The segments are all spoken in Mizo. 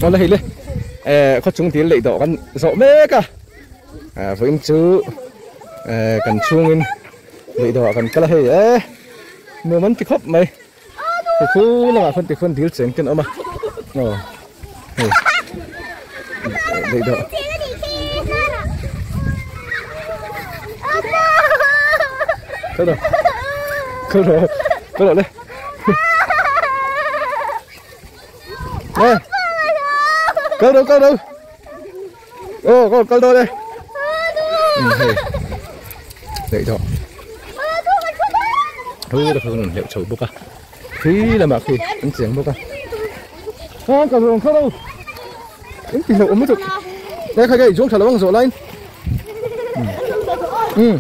Awle hei le eh khaw chung dil leh dawh kan zawh mek a ah vawiin chu eh kan chhungin leh dawhah kan kal a hei eh nuam an ti khawp mai hei khu lamah khawn tikhawn dil cheng te an awm a aw hei leh dawh. Kal rawh kal rawh kal rawh le. Nè. Câu đâu, câu đâu. Ô, câu câu đâu đây. Ừ, hey. Đấy đó. Thôi được không liệu chầu bốc à. Khi là mà khi ăn chiếng bốc à. Không cầu không đâu. Ứng thì hiệu mới được. Đây khai cái xuống thả lông rồi lên. Ừ.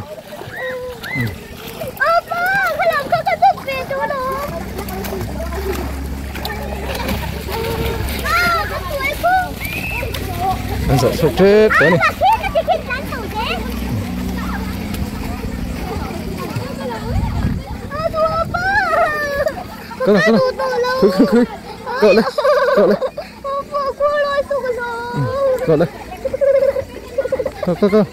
An zawh chhuak tep tawh a ni. Kal kal khui khui khui cậu lên cậu lên cậu lên cậu cậu cậu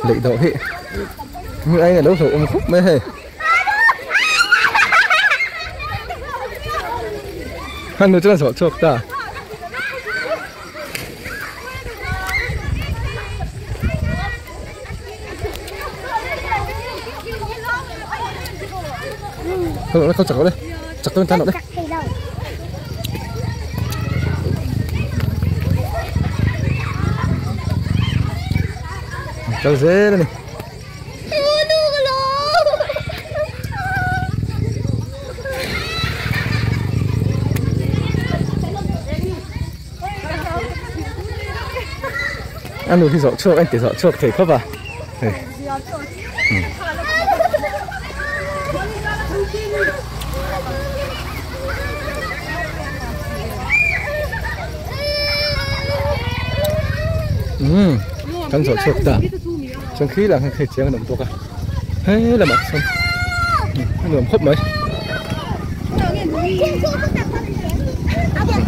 Lệ đậu hệ Như anh này đâu phải ôm khúc mới hề Han nu chuan a zawh chhuak ta. Không, không chặt vào đây. Chặt tôi tan vào đây. Kal zel a ni. A nu hi zawh chhuak a inti zawh chhuak thei khawp a hei. Umm kan zawh chhuak ta chuan khi lah khan hei chiang an awm bawk a he lamah sawn a nuam khawp mai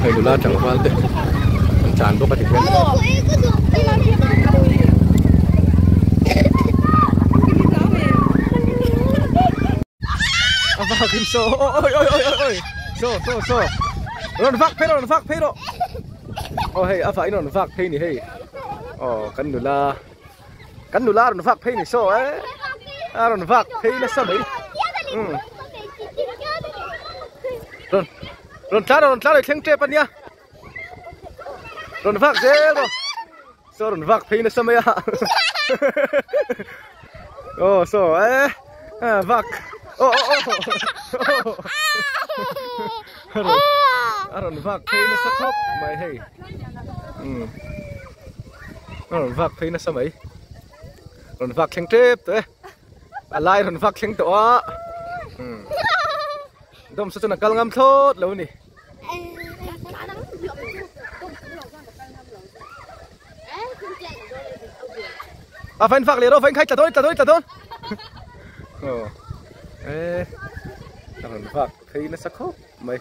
hei nula tlangval te an tlan bawk a ti hian. A vak in saw oi oi oi oi oi saw saw saw rawn vak phei rawh rawn vak phei rawh aw hei a vah in rawn vak phei ni hei aw kan nula kan nula rawn vak phei ni saw e a rawn vak phei nasa mai umm rawn rawn tlan rawn tlan thleng tep ania rawn vak zel rawh saw rawn vak phei nasa mai a aw saw e vak aw aw aw a rawn vak phei nasa khawp mai hei umm a rawn vak phei nasa mai rawn vak thleng tep tawh e a lai rawn vak thleng tawh a umm dawmsa chuan a kal ngam thlawt lo a ni. A vain vak leh rawh vain khai tla dawn tla dawn tla dawn aw e a rawn vak phei nasa khawp mai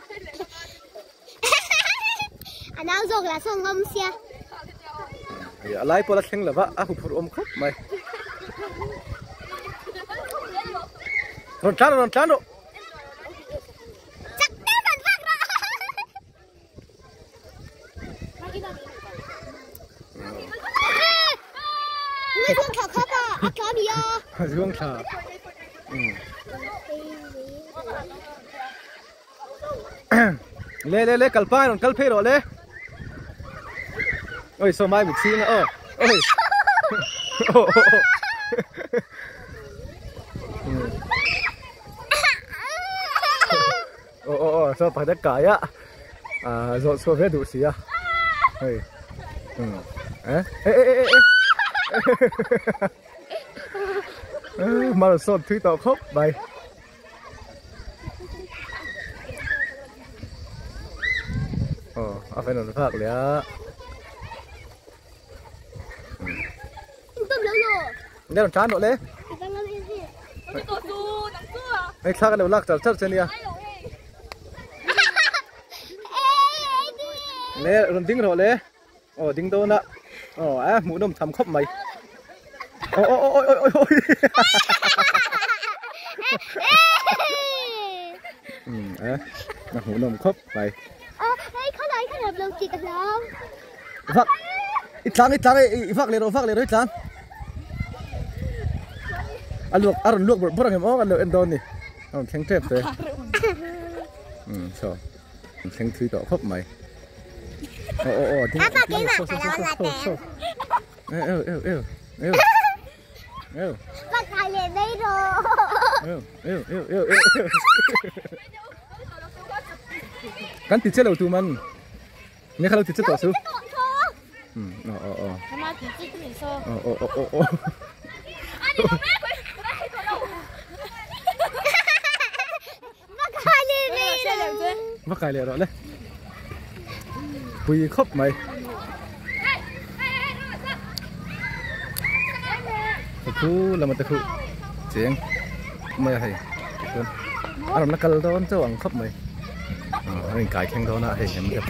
a nau zawk lah sawn ngam sia a lai pawh la thleng lova a huphurh awm khawp mai rawn tlan rawh rawn tlan rawh Zuang thla. Le le le kal pai rawn kal phei rawh le. Oi saw mai mit chhing a aw. Oi. Aw aw aw saw pakhat a kai a ah zawh chhuah ve duh si a hei umm eh eh eh eh eh hma rawn sawt thui tawh khawp mai aw a fan rawn vak leh a Nia rawn tan rawh le. Hei thla ka lo lak char char che nia. Le rawn ding rawh le. Aw ding dawn a. Aw a hmuhnawm tham khawp mai. Aw aw aw aw aw. Um a a hmuhnawm khawp mai. Hei khalai kha lo ti ka hlau. Vak i tlang i tlang i vak leh rawh vak leh rawh i tlang. A luak a rawn luak bawrh bawrh ang em aw kan lo en dawn ni. A rawn thleng tep te. Um so an thleng thui tawh khawp mai. Aw aw aw ding ding so so so so so. Eu eu eu eu. Eu. Vak kai leh mai rawh. Eu eu eu eu eu. Kan ti che lo tu man. Nge kha lo ti che tawh chu. Um aw aw aw. Aw aw aw aw aw. Va kai leh rawh le. Pui khawp mai. Khu lama te khu cheng mai a hei chuan a rawn la kal dawn chauh ang khawp mai. A rawn kai thleng dawn a hei hem deuh.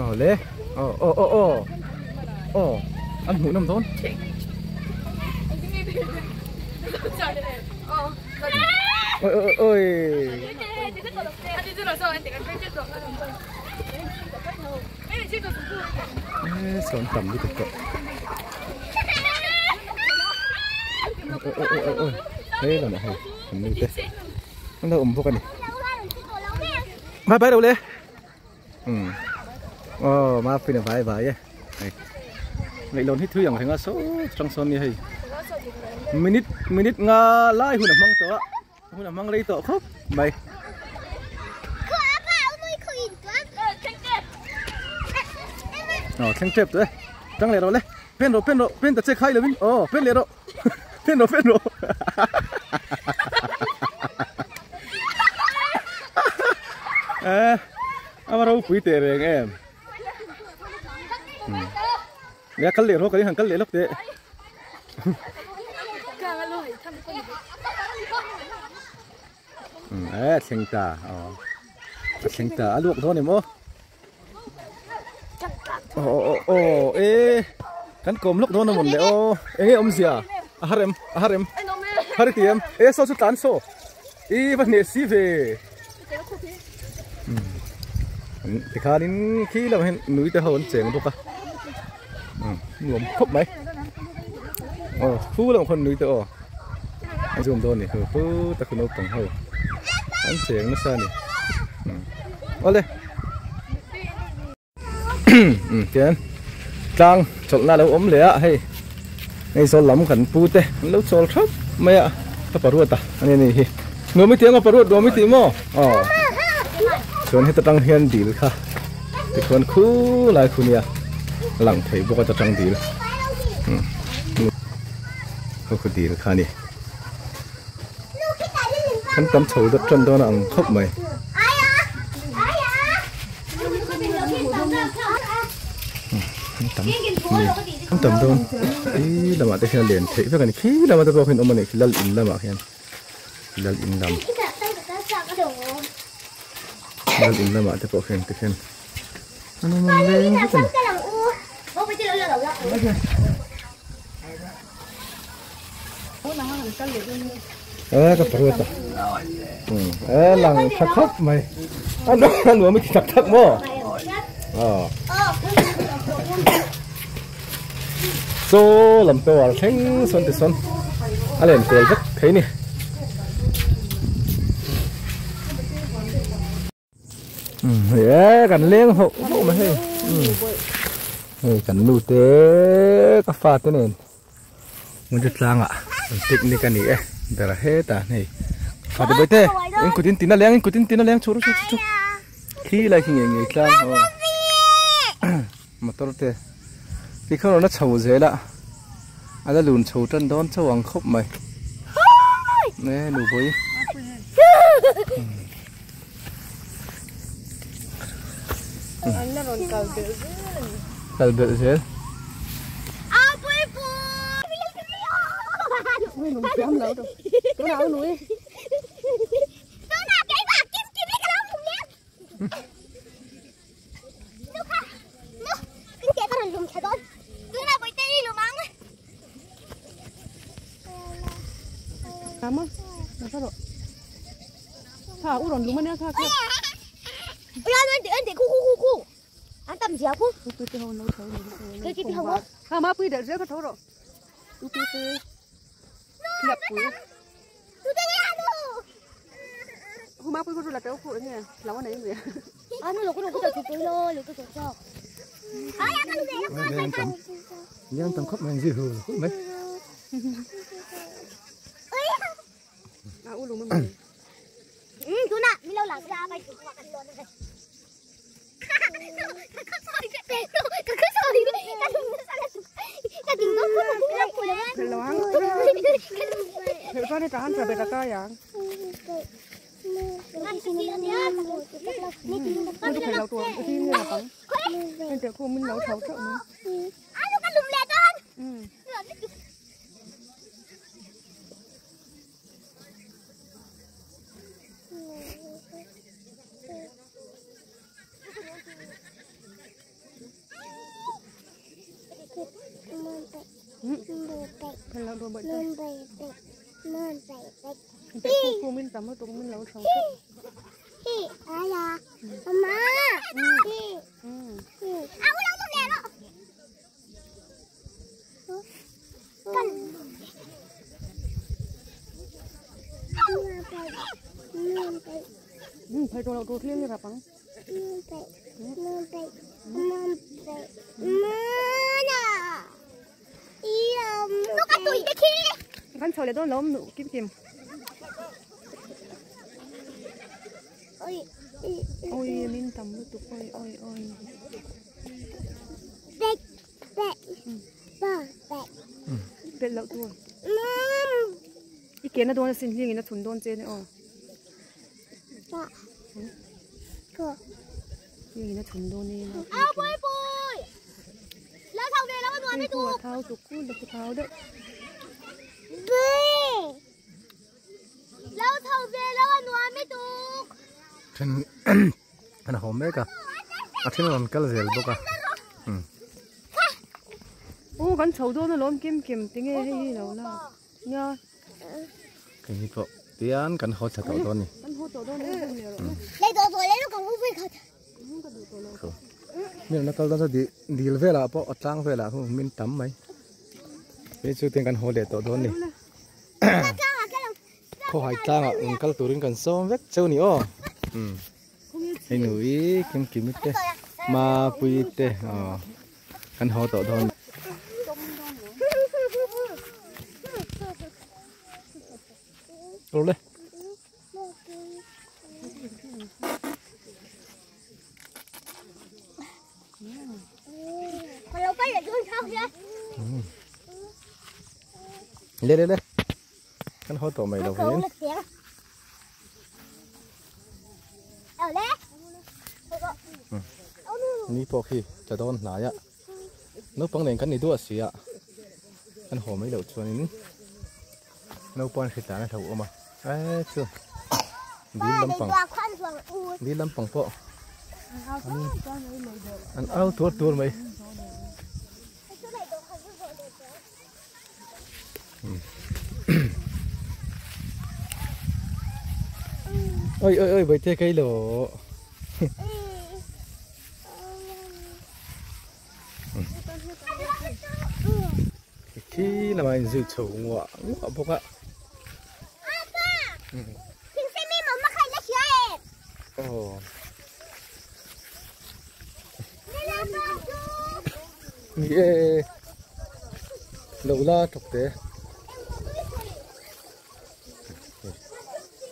Aw le aw aw aw aw aw an hmuh nawm dawn oi oi oi ê sawn tam lutuk tawh oi oi oi oi hei lamah hei an nu te an lo awm bawk a ni bye bye lo le um aw mapui na vai vai e hei ngaih hi thui ang reng a saw tang sawn ni hei minute minute nga lai hun a hmang tawh a hun a hmang rei tawh khawp mai aw thleng tep tawh e tang leh rawh le pen rawh pen rawh pen ta che khai lovin aw pen leh rawh pen rawh pen rawh eh a va ropui teh reng em Nge kal leh rawh ka ring han kal leh lawk teh. Eh thleng ta aw. A thleng ta a luak dawn em aw. Aw aw aw eh kan kawm lawk dawn a mawn le aw. Enge awmzia a har em a har em har i ti em eh saw chu tlan saw i va hneh si ve. Tikhanin khi lamah hian nui te ho an cheng bawk a nuam khawp mai aw khu lamah khawn nui te aw a zoom dawn a ni hu hu tak chu naupang ho an cheng nasa a ni awle. Tian tlang chawlhna a lo awm leh a hei Aizawl lam kan pu te an lo chawl thap mai a ka paruat a ani ani hi nuam i ti ang a paruat nuam i ti maw aw chuan heta tang hian dil kha tikhuan khulai khu nia lang thei bawk a ta tang dil khu khu dil kha a ni. Kan tam chho deuh tan dawn a ang khawp mai. An tam dawn khi lamah te khian a len theih vek a ni khi lamah te pawh khian awm a ni khi lal in lamah khian lal in lam lal in lamah te pawh khian tikhian an awm ang leng vek a ni. E ka paruat a e lang tha khawp mai a nuam i ti tak tak maw chaw lam te war thleng sawn ti sawn a len kual vek thei ni. Hei kan leng hauh hauh mai hei hei kan nu te ka fa te nen hmun chu tlangah an picnic a ni e ber hetah hei fa te bawihte in kut in tin a leng in kut in tin a leng chhur chhur chhur khi lai khi ngei ngei tlang aw motor te tikhan rawn a chho zel a a la lun chho tan dawn chauh ang khawp mai e nu bawi. la rawn kal belh zel a ni. Kal belh zel. Nhân tầm khóc mình gì hừ khóc mấy. Anh hom mek a a then an kal zel bawk a u kan chho dawn a lawm kim kim tinge hei hi lo la nia cái gì cậu tian kan hot tha tawh dawn ni kan hot tawh dawn ni lấy đồ rồi lấy nó còn vui khát mình nó kal dawn dil vela pawh a tlang vela khu min tam mai hei chu tiang kan haw leh tawh dawn ni khaw hai tlangah in kal turin kan sawm vek cheu ni aw hei nui kim kim te ma pui te kan haw tawh dawn. Rồi lên. Lên lên lên. Cái hố tổ mày đâu vậy? Ní bỏ khi cho đón nãy á. Nước băng đèn cái này đua xí ạ. Anh hồ mấy đầu chuồn nấu bón khi ta thầu mà. Ấy chưa. Đi lâm bằng. Đi lâm bằng bộ. Ăn ao tuốt tuốt mày. Ôi ôi ôi bởi thế cây lỗ. Khi là mày dự chủ ngọa ngọa bốc ạ. Ồ. Nghĩa lâu la thực tế.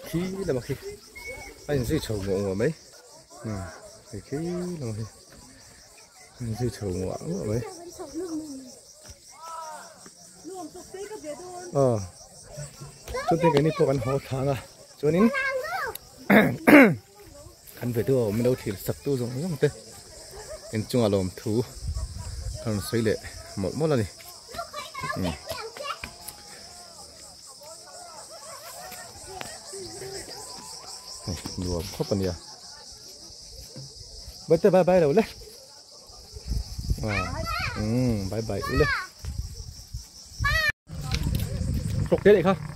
Khi là mà khi anh dự chủ ngọa ngọa mấy. Khi là mà khi anh dự chủ ngọa ngọa mấy. Ờ, chúng tôi cái này có ăn hột thang à, cho nên ăn về tôi mình đâu thì sập tôi giống giống thế. inchunga lawm thu a rawn sawi leh mawlh mawlh a ni. Nuam khawp a nia. Bye bye bye lo le. Bye bye u le. Hlawk te leh kha.